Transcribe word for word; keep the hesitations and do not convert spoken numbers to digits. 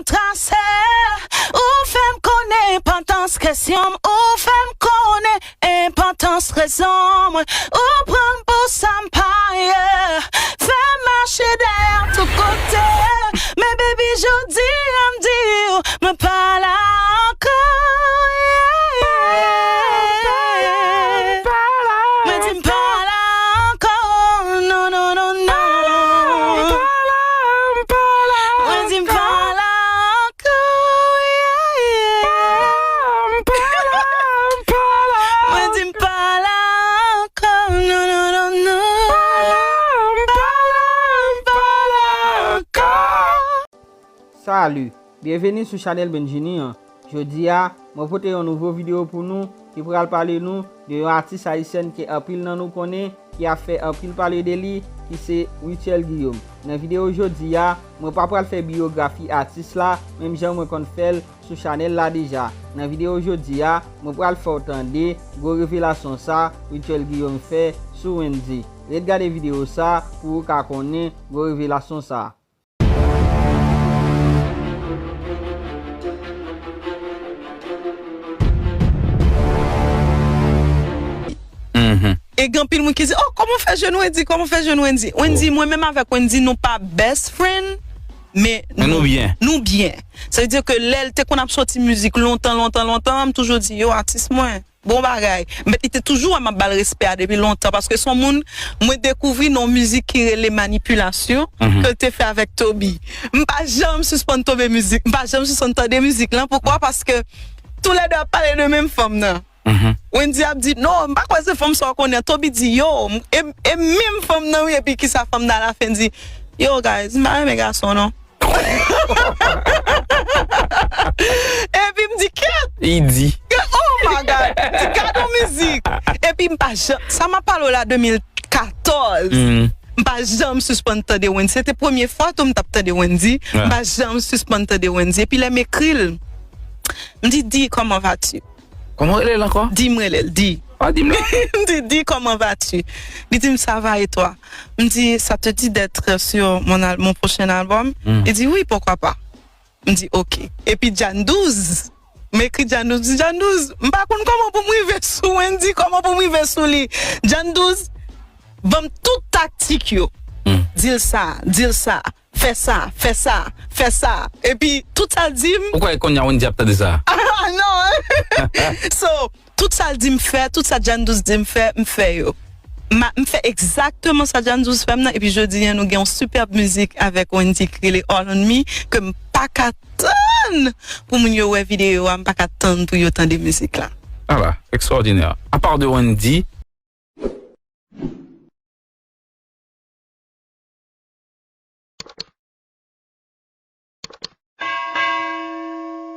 Trase, ou fè m konnen enpòtans kesyon m, ou fè m konnen enpòtans rezon mwen, ou pran m pou sa m pa ye, fè m mache dèyè w tout kote, men baby jodi a m di w, mwen pa la ankò, yeah, yeah. Mwen di m pa la ankò, non, non, non, non. Mwen di m pa la ankò, yeah, yeah. Mwen di m pa la ankò, non, non, non, non. Pa la, pa la ankò. Salut, byenveni sou chanèl Benjini an. Jodi a, mwen pote yon nouvo videyo pou nou ki pral pale nou de yon atis ayisyèn ke anpil nan nou konnen, ki ap fè anpil pale de li, ki se Rutshelle Guillaume. Nan videyo jodi a, mwen pa pral fè biyografi atis la, menm jan mwen konn fè l sou chanèl la deja. Nan videyo jodi a, mwen pral fè w tande gwo revelasyon sa Rutshelle Guillaume fè sou Wendy. Ret gade videyo sa pou ou ka konnen gwo revelasyon sa. Mhm. E gen anpil moun ki di, "Oh, kòman w fè jwenn Wendy? Kòman w fè jwenn Wendy?" Wendy, mwen menm avèk Wendy, nou pa best friend, men Men nou byen. Nou byen. Sa vle di ke lè l te konn ap soti mizik lontan, lontan, lontan, m toujou di, "Yo, atis mwen, bon bagay." Men li te toujou wè m ap ba l respè a depi lontan, paske se yon moun mwen dekouvri nan yon mizik ki rele Manipilasyon, Mhm. ke l te fè avèk Toby. M pa janm sispann tonbe mizik, m pa janm sispann tande mizik lan. Poukwa? Paske toulède ap pale de menm fanm nan. Mhm. Wendy ap di, "Non, m pa kwè se fanm sa w konnen." Toby di, "Yo, e, e menm fanm nan wi." Epi kisa fanm nan alafen di, "Yo, guys, m pa renmen gason, non." Epi m di, "Kèt!" Li di. Oh my God! M di, "Gad yon mizik!" Epi m pa janm, sa m ap pale w la de mil katòz. Mm. M pa janm sispann tande Wendy. Se te premye fwa tou m t ap tande Wendy. M pa janm sispann tande Wendy. Epi lè m ekri l, m di, "Di, comment vas-tu?" Kòman w rele l ankò? Di, m rele l, Di. Ah, di m non. M di, "Di, comment vas-tu?" Li di m, "Ça va et toi?" M di, "Ça te dit d'être sur mon al-, mon prochain album?" Hmm. Li di, "Oui, pourquoi pas?" M di, "Ok." Epi Jan douz, m ekri Jan douz, m di, "Jan douz, m pa konn kòman pou m rive sou Wendy, kòman pou m rive sou li." Jan douz ban m tout taktik yo. Hmm. Di l sa, di l sa. Fè sa, fè sa, fè sa. Epi, tout sa l di m. Ou kwè kounye a Wendy ap tande sa? Ah, non. So, tout sa l di m fè, tout sa Jan douz di m fè, m fè yo. Ma, m fè egzakteman sa Jan douz fè m nan, epi jodi a, nou gen yon sipèb mizik avèk Wendy ki rele All on Me, ke m pa ka tann pou moun yo wè videyo a, m pa ka tann pou yo tande mizik la. Ah bah, extraordinaire. À part de Wendy,